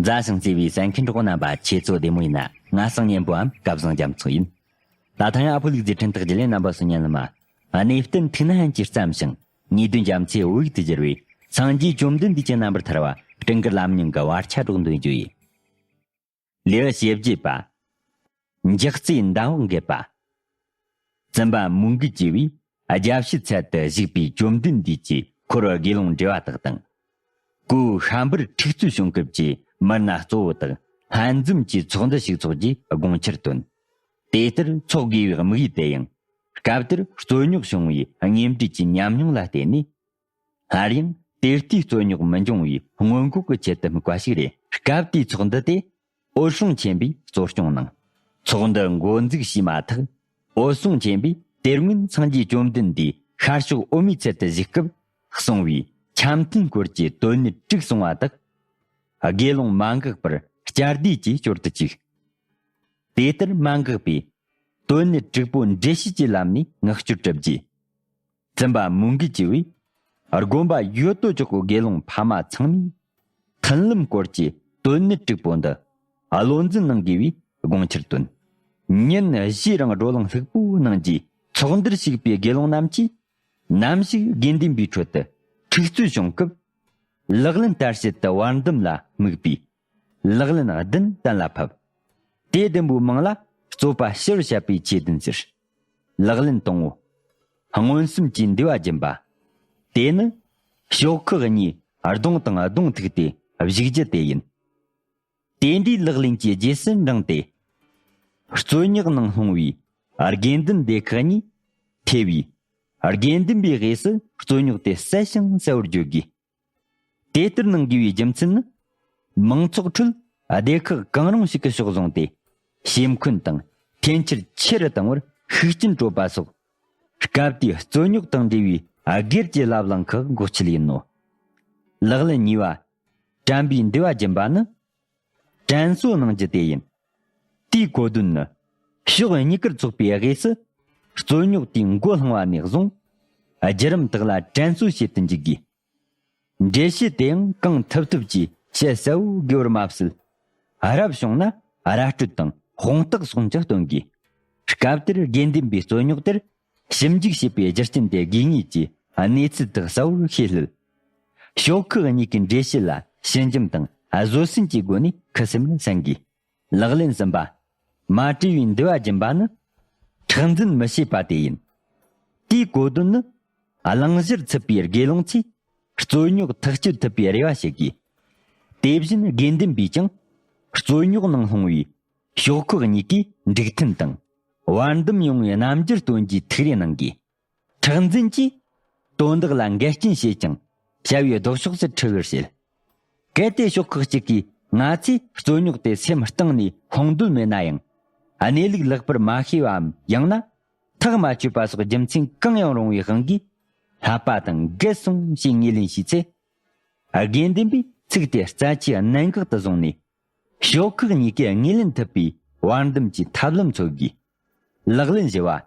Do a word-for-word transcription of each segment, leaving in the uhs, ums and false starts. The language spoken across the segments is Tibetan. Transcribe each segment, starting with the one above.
མཛའ་ཞིང་བརྩེ་བའི་གསན་མཁན་གྲོགས་རྣམ་པ། ཁྱེད་ཚོ་བདེ་མོ་ཡིན་ན། ང་སང་ཉན་པོའམ་སྐལ་བཟང་རྒྱ་མཚོ་ཡིན། ད་ཐེངས་ཨ་ཕོ་ལུག་རྫི་འཕྲིན་ཐག་བརྒྱུད་ལས་རྣམ་པ་སུ་ཉན་ལ་མ། གནས་བརྟན་ཐུགས་ན་ཧན་གྱིས་བརྩམས་ཤིང་། ཉེ་དུས་རྒྱ་མཚོའི་བོད་ཡིག་ཏུ་བསྒྱུར་བའི་སངས་རྒྱས་བཅོམ་ལྡན་འདས་ཀྱི་རྣམ་པར་ཐར་བ། སྤྲིན་དཀར་ལམ་རྙིང་གི་བར་ཆ་སྒྲོག་འདོན་རྒྱུ་ཡིན། ལེའུ་ཞེ་བརྒྱད་པ། འཇག་རྩྭའི་འདམ་འོག་འགེབས་པ། བཙུན་པ་མོའུ་འགལ་གྱིས་བས་རྒྱལ་བྱེད་ཚལ་དུ་བཞུགས་པའི་བཅོམ་ལྡན་འདས་ཀྱིས་འཁོར་དགེ་སློང་བགྲེས་པ་དག་དང་། གོས་ཤམ་བུར་འཁྲུག་རྩོད་བྱུང་སྐབས་ཀྱི་མི་སྣ་གཙོ་བོ་དག་ལྷན་འཛོམས་ཀྱི་ཚོགས་འདུ་ཞིག་འཚོགས་རྒྱུའི་དགོངས་འཆར་བཏོན། དེ་ལྟར་འཚོགས་དགོས་པའི་དམིགས་ཡུལ་དེ་ཡང་། སྐབས་དེར་རྩོད་རྙོག་བྱུང་བའི་དངོས་འབྲེལ་གྱི་ཉམས་མྱོང་ལ་བརྟེན་ནས། སླར་ཡང་དེ་ལྟའི་རྩོད་རྙོག་མི་འབྱུང་བའི་སྔོན་འགོག་གི་ཆེད་དུ་དམིགས་པ་ཞིག་རེད། སྐབས་དེའི་ཚོགས་འདུ་དེ་འོད་སྲུང་ཆེན་པོས་གཙོ་སྐྱོང་གནང་། ཚོགས་འདུ་འགོ་འཛུགས་བྱས་མ་ཐག་འོད་སྲུང་ཆེན་པོས་དེ་སྔོན་སངས་རྒྱས་བཅོམ་ལྡན་འདས་ཤར་ཕྱོགས་འོད་མའི་ཚལ་དུ་བཞུགས་སྐབས་གསུངས་པའི་འཆམ་མཐུན་སྐོར་གྱི་དོན་གཉེར་དྲུག་གསུངས་པ་དག་དགེ་སློང་མ་འགགས་པར་བསྐྱར་ཟློས་ཀྱིས་སྐྱོར་དུ་བཅུག་དེ་ལྟར་མ་འགགས་པས་དོན་གཉེར་དྲུག་པོ་འགྲེལ་བཤད་ཀྱི་ལམ་ནས་མངགས་བཅོལ་གྲུབ་རྗེས། བཙུན་པ་མོའུ་འགལ་གྱིས་བས་དགོན་པ་ཡོད་དོ་ཅོག་གི་དགེ་སློང་ཕ་མ་ཚང་མས་མཐུན་ལམ་སྐོར་གྱི་དོན་གཉེར་དྲུག་པོ་འདི་བློ་འཛིན་གནང་དགོས་པའི་དགོངས་འཆར་བཏོན། ཉིན་བཞིའི་རིང་བགྲོ་གླེང་ལྷུག་པོ་གནང་རྗེས། ཚོགས་འདུར་ཞུགས་པའི་དགེ་སློང་རྣམས་ཀྱིས་ནམ་ཞིག་དགེ་འདུན་པའི་ཁྲོད་དུ་འཁྲུག་རྩོད་བྱུང་སྐབས། ལག་ལེན་བསྟར་བྱེད་དུ་བར་འདུམ་ལ་དམིགས་པའི་ལག་ལེན་བདུན་གཏན་ལ་ཕབ། དེ་བདུན་པོའི་མིང་ལ་རྩོད་པ་ཞི་བར་བྱ་བའི་ཆོས་བདུན་ཟེར། ལག་ལེན་དང་པོ། མངོན་སུམ་གྱིས་འདུལ་བ་སྦྱིན་པ། དེ་ནི་ཕྱོགས་ཁག་གཉིས་གདོང་དང་གདོང་ཐུག་སྟེ་བཞུགས་རྒྱུ་དེ་ཡིན། དེ་འདྲའི་ལག་ལེན་གྱི་རྗེས་སུ་འབྲངས་ཏེ། རྩོད་རྙོག་ནང་ལྷུང་བའི་དགེ་འདུན་སྡེ་ཁག་གཉིས་ཐེ་བའི་དགེ་འདུན་པའི་དབུས་སུ་རྩོད་རྙོག་དེ་གསལ་ཞིང་གསལ་བོར་བརྗོད་དགོས། དེ་ལྟར་གནང་དགོས་པའི་རྒྱུ་མཚན་ནི། མང་ཚོགས་ཁྲོད་སྡེ་ཁག་གང་རུང་ཞིག་གི་ཕྱོགས་བཟུང་སྟེ། ཤེས་འཁོན་དང་འཐེན་འཁྱེར་ཆེ་རུ་བཏང་བར་ཤུགས་རྐྱེན་སྤྲོད་པ་སོགས། སྐབས་དེའི་རྩོད་རྙོག་དང་འབྲེལ་བའི་སྒེར་གྱི་བསླབ་གླེང་ཁག་འགོག་ཆེད་ཡིན་ནོ། ལག་ལེན་གཉིས་པ། དྲན་པའི་འདུལ་བ་སྦྱིན་པ་ནི། དྲན་གསོ་གནང་རྒྱུ་དེ་ཡིན། དེའི་གོ་དོན་ནི། ཕྱོགས་གཉིས་ཀར་ཚོགས་པའི་དབུས་སུ། རྩོད་རྙོག་དེའི་མགོ་བསླངས་པ་ནས་བཟུང་། བརྒྱུད་རིམ་དག་ལ་དྲན་གསོ་བྱེད་དུ་འཇུག་དགོས། འགྲེལ་བཤད་དེའང་གང་ཐུབ་ཐུབ་ཀྱིས་བཤད་གསལ་བོ་དགོས་པར་མ་ཟད། རབ་བྱུང་ན་ར་སྤྲོད་དང་དཔང་རྟགས་སོགས་ཀྱང་སྟོན་དགོས། སྐབས་དེར་དགེ་འདུན་པའི་རྩོད་རྙོག་དེར་ཞིབ་འཇུག་བྱེད་པའི་རྒྱུ་རྐྱེན་དེ་དགོས་ངེས་ཀྱི་གནས་ཚུལ་དག་གསལ་བོར་ཤེས་སླད། ཕྱོགས་ཁག་གཉིས་ཀའི་འགྲེལ་བཤད་ལ་ཞི་འཇམ་དང་བཟོད་བསྲན་གྱི་སྒོ་ནས་ཁུ་སིམ་ལ་གསན་དགོས། ལག་ལེན་གསུམ་པ། མ་བྲལ་བའི་འདུལ་བ་སྦྱིན་པ་ནི། ཁྲག་འཛིན་མི་བྱེད་པ་དེ་ཡིན། དེའི་གོ་དོན་ནི། གླེང་གཞིར་ཚུད་པའི་དགེ་སློང་ཚོས་རྩོད་རྙོག་ཐག་གཅོད་ཐུབ་པའི་རེ་བ་བྱེད་དགོས། དེ་བཞིན་དགེ་འདུན་པས་ཀྱང་རྩོད་རྙོག་ནང་ལྷུང་བའི་ཕྱོགས་ཁག་གཉིས་ཀས་འགྲིག་མཐུན་དང་བར་འདུམ་ཡོང་བའི་རྣམ་འགྱུར་སྟོན་རྒྱུའི་ཐུགས་རེ་གནང་དགོས། ཁྲག་འཛིན་གྱིས་དོན་དག་ལ་འགལ་རྐྱེན་བྱེད་ཅིང་བྱ་བའི་ལྡོག་ཕྱོགས་སུ་ཁྲིད་པར་བྱེད། གལ་ཏེ་ཕྱོགས་ཁག་ཅིག་གིས་ང་ཚོས་རྩོད་རྙོག་དེ་སེམས་གཏིང་ནས་ལྷུང་འདོད་མེད་ན་ཡང་། གནས་ལུགས་ལེགས་པར་མ་ཤེས་པའམ། ཡང་ན་ཐག་མ་ཆོད་པ་སོགས་རྒྱུ་མཚན་གང་ཡང་རུང་བའི་དབང་གིས་བསླབ་པ་དང་འགལ་སོང་ཞེས་ངོས་ལེན་བྱས་ཚེ། དགེ་འདུན་པས་ཚིག་དེ་རྩ་ཆེའི་གནད་འགག་ཏུ་བཟུང་ནས། ཕྱོགས་ཁག་གཉིས་ཀས་ངོས་ལེན་ཐུབ་པའི་བར་འདུམ་གྱི་ཐབས་ལམ་འཚོལ་དགོས། ལག་ལེན་བཞི་བ།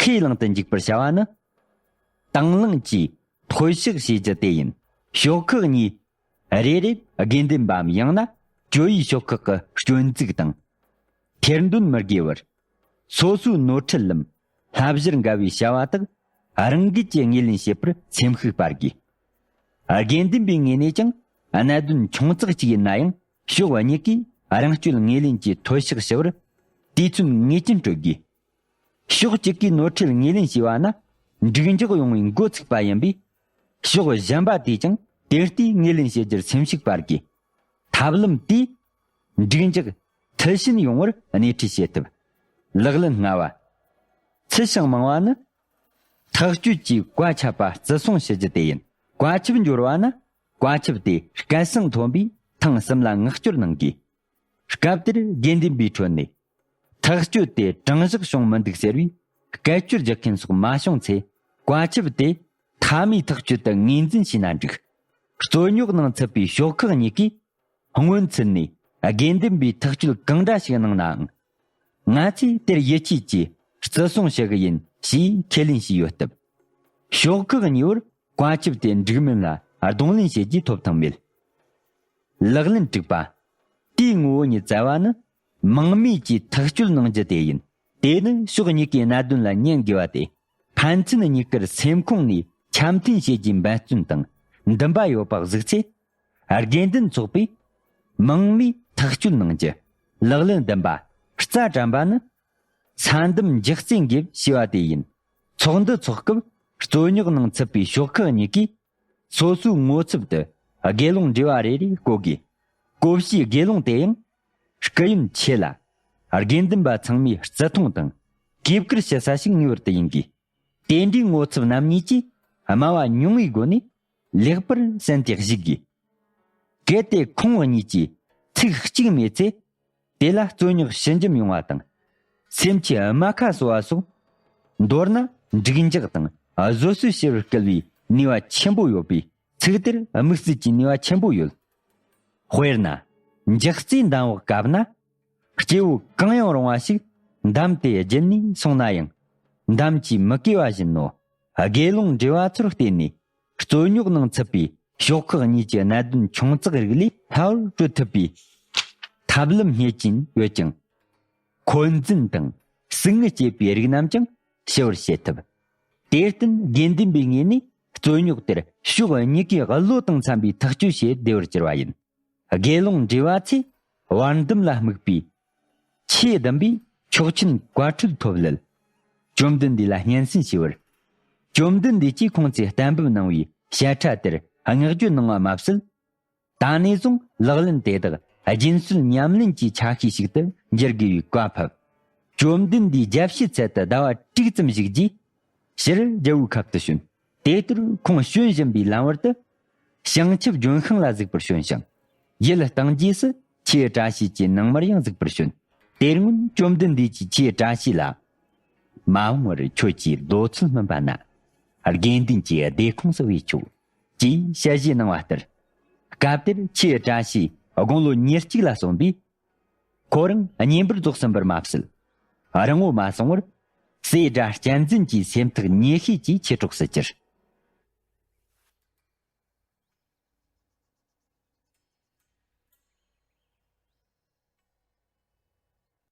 ཁས་བླངས་དུ་འཇུག་པར་བྱ་བ་ནི། དང་བླངས་ཀྱིས་ཐོས་ཤིག་ཞེས་རྒྱུ་དེ་ཡིན། ཕྱོགས་ཁག་གཉིས་རེ་རེར་དགེ་འདུན་པའམ། ཡང་ན་གཅོད་ཡུལ་ཕྱོགས་ཁག་གི་སྐྱོན་འཛུགས་དང་། ཐེར་འདོན་མི་དགོས་པར། སོ་སོའི་ནོར་འཁྲུལ་ལམ་བསླབ་གཞིར་འགལ་བའི་བྱ་བ་དག་རང་འགུལ་གྱིས་ངོས་ལེན་བྱེད་པར་སེམས་ཤུགས་སྤར་དགོས། དགེ་འདུན་པའི་ངོས་ནས་ཀྱང་གནད་དོན་ཆུང་ཙག་ཅིག་ཡིན་ན་ཡང་ཕྱོགས་གཉིས་ཀས་རང་སྐྱོན་ངོས་ལེན་གྱིས་ཐོས་ཤིག་ཞུ་བར་དུས་ཚོད་ངེས་ཅན་སྤྲོད་དགོས། ཕྱོགས་གཅིག་གིས་ནོར་འཁྲུལ་ངོས་ལེན་བྱས་པ་ན་འགྲིག་འཇགས་ཡོང་བའི་འགོ་ཚུགས་པ་ཡིན་པས། ཕྱོགས་གཞན་པ་དེས་ཀྱང་དེ་ལྟའི་ངོས་ལེན་བྱེད་རྒྱུར་སེམས་ཤུགས་སྤར་དགོས། ཐབས་ལམ་དེས་འགྲིག་འཇགས་མཐིལ་ཕྱིན་ཡོང་བར་སྣེ་ཁྲིད་བྱེད་ཐུབ། ལག་ལེན་ལྔ་བ། ཚུལ་ཞིང་མང་བ་ནི། ཐག་གཅོད་ཀྱིས་བཀའ་ཁྱབ་པ་བརྩི་སྲུང་ཞུ་རྒྱུ་དེ་ཡིན། བཀའ་ཁྱབ་འབྱོར་བ་ན་བཀའ་ཁྱབ་དེ་སྐད་གསང་མཐོན་པོས་ཐེངས་གསུམ་ལ་མངགས་བཅོལ་གནང་དགོས། སྐབས་དེར་དགེ་འདུན་པའི་ཁྲོད་ནས། ཐག་གཅོད་དེ་དྲང་གཞག་བྱུང་མི་འདུག་ཟེར་བའི་སྐད་ཅོར་རྒྱག་མཁན་སོགས་མ་བྱུང་ཚེ། བཀའ་ཁྱབ་དེ་མཐའ་མའི་ཐག་གཅོད་དུ་ངོས་འཛིན་བྱས་ན་འགྲིག། རྩོད་རྙོག་ནང་ཚུད་པའི་ཕྱོགས་ཁག་གཉིས་ཀས་སྔོན་ཚུད་ནས་དགེ་འདུན་པའི་ཐག་གཅོད་གང་འདྲ་ཞིག་གནང་ནའང་། ང་ཚོས་དེར་ཡིད་ཆེས་ཀྱིས་བརྩི་སྲུང་ཞུ་གི་ཡིན་ཞེས་ཁས་ལེན་བྱས་ཡོད་སྟབས། ཕྱོགས་ཁག་གཉིས་བར་བཀའ་ཁྱབ་དེ་འགྲིག་མིན་ལ་གདོང་ལེན་བྱེད་རྒྱུའི་ཐོབ་ཐང་མེད། ལག་ལེན་དྲུག་པ། དེའི་ངོ་བོ་ཉིད་བཙལ་བ་ནི། མིང་མེད་ཀྱིས་ཐག་གཅོད་གནང་རྒྱུ་དེ་ཡིན། དེ་ནི་ཕྱོགས་གཉིས་ཀའི་གནད་དོན་ལ་ཉན་དགོས་པ་སྟེ། ཕན་ཚུན་གཉིས་ཀར་སེམས་ཁོང་ནས་འཆམ་མཐུན་བྱེད་རྒྱུའི་འབད་བརྩོན་དང་འདུན་པ་ཡོད་པ་གཟིགས་ཚེ། དགེ་འདུན་ཚོགས་པས་མིང་མེད་ཐག་གཅོད་གནང་རྒྱུ། ལག་ལེན་བདུན་པ་རྩ་དྲན་པ་ནི། ས་འདུམ་འཇིག་རྩིས་འགེབས་ཞེས་པ་དེ་ཡིན། ཚོགས་འདུ་འཚོགས་སྐབས་རྩོད་རྙོག་ནང་ཚུད་པའི་ཕྱོགས་ཁག་གཉིས་ཀས་སོ་སོའི་ངོ་ཚབ་ཏུ་དགེ་སློང་འབྲེལ་བ་རེ་རེ་བསྐོ་དགོས། བསྐོ་བྱའི་དགེ་སློང་དེ་ཡང་སྐུ་ཡོན་ཆེ་ལ། དགེ་འདུན་པ་ཚང་མས་བརྩི་མཐོང་དང་གུས་བཀུར་ཞུ་ས་ཞིག་ངེས་པར་དུ་ཡིན་དགོས། དེ་འདྲའི་ངོ་ཚབ་རྣམ་གཉིས་ཀྱིས་སྨྲ་བ་ཉུང་བའི་སྒོ་ནས་ལེགས་པར་གསན་ཏེ་གཞིགས་དགོས། གལ་ཏེ་ཁོང་གཉིས་ཀྱིས་ཚིག་གཅིག་སྨྲས་ཚེ། དེ་ལ་རྩོད་རྙོག་ཞི་འཇམ་ཡོང་བ་དང་། སེམས་ཀྱི་རྨ་ཁ་གསོ་བ་སོགས། མདོར་ན་འགྲིག་འཇགས་དང་བཟོད་གསོལ་ཞེས་པར་སྐུལ་བའི་ནུས་པ་ཆེན་པོ་ཡོད་པས། ཚིག་དེར་དམིགས་བསལ་གྱི་ནུས་པ་ཆེན་པོ་ཡོད། དཔེར་ན། འཇག་རྩྭའི་འདམ་འོག་བཀབ་ན། སྐྱེ་བོ་གང་ཡང་རུང་བ་ཞིག་འདམ་དེ་བརྒྱུད་ནས་སོང་ན་ཡང་། འདམ་གྱིས་མི་གོས་པ་བཞིན་ནོ། དགེ་སློང་འབྲེལ་བ་ཚོར་བརྟེན་ནས། རྩོད་རྙོག་ནང་ཚུད་པའི་ཕྱོགས་ཁག་གཉིས་ཀྱི་གནད་དོན་ཆུང་ཙག་རིགས་ལས་སླ་བར་གྲོལ་ཐུབ་པའི་ཐབས་ལམ་རྙེད་ཀྱིན་ཡོད་ཀྱང་། འཁོན་འཛིན་དང་ཟུག་རྔུ་སྐྱེད་པའི་རིགས་རྣམས་ཀྱང་ཞི་བར་བྱེད་ཐུབ། དེར་བརྟེན་དགེ་འདུན་པའི་ངོས་ནས་རྩོད་རྙོག་དེར་ཕྱོགས་གཉིས་ཀའི་བློ་དང་འཚམ་པའི་ཐག་གཅོད་བྱེད་བདེ་བར་གྱུར་པ་ཡིན། དགེ་སློང་འབྲེལ་བ་ཚེ་བར་འདུམ་ལ་དམིགས་པའི་ཆོས་བདུན་པའི་ཆོག་མཆན་བཀའ་འཁྲོལ་ཐོབ་ལེ། བཅོམ་ལྡན་འདས་ལ་སྙན་སེང་ཞུས་པར། བཅོམ་ལྡན་འདས་ཀྱིས་ཁོང་ཚོས་གཏན་འབེབས་གནང་བའི་བཤད་ཁྲ་དེར་བསྔགས་བརྗོད་གནང་བ་མ་ཟད། ད་ནས་བཟུང་ལག་ལེན་དེ་དག་རྒྱུན་སྲོལ་ཉམས་ལེན་གྱི་ཆ་ཤས་ཤིག་ཏུ་འགྱུར་དགོས་པའི་བཀའ་ཕབ། བཅོམ་ལྡན་འདས་རྒྱལ་སྲས་ཚལ་དུ་ཟླ་བ་དྲུག་ཙམ་བཞུགས་རྗེས། ཕྱིར་རྒྱལ་བོའི་ཁབ་ཏུ་བྱོན། དེ་ལྟར་ཁོང་བྱོན་བཞིན་པའི་ལམ་བར་དུ། བྱང་ཆུབ་ལྗོན་ཤིང་ལ་གཟིགས་པར་བྱོན་ཞིང་། ཡུལ་སྟེང་རྗེས་སུ་ཆོས་བཀྲ་ཤིས་ཀྱི་ནང་མར་ཡང་གཟིགས་པར་བྱོན། དེར་སྔོན་བཅོམ་ལྡན་འདས་ཀྱིས་ཆོས་བཀྲ་ཤིས་ལ། མ་འོངས་པར་ཁྱོད་ཀྱི་རྡོ་ཚོད་སྨིན་པ་ན། དགེ་འདུན་གྱི་སྡེ་ཁོངས་སུ་སྤེལ་ཆོག་ཅེས་ཞལ་བཞེས་གནང་བ་ལྟར། སྐབས་དེར་ཆོས་བཀྲ་ཤིས་དགུང་ལོ་ཉེར་གཅིག་ལ་སོན་པས། ཁོ་རང་བསྙེན་པར་རྫོགས་ཟིན་པར་མ་ཟད། རིང་པོ་མ་སོང་བར། སྲས་སྒྲ་གཅན་འཛིན་གྱི་སེམས་ཐག་ཉེ་ཤོས་ཀྱི་མཆེད་གྲོགས་སུ་གྱུར།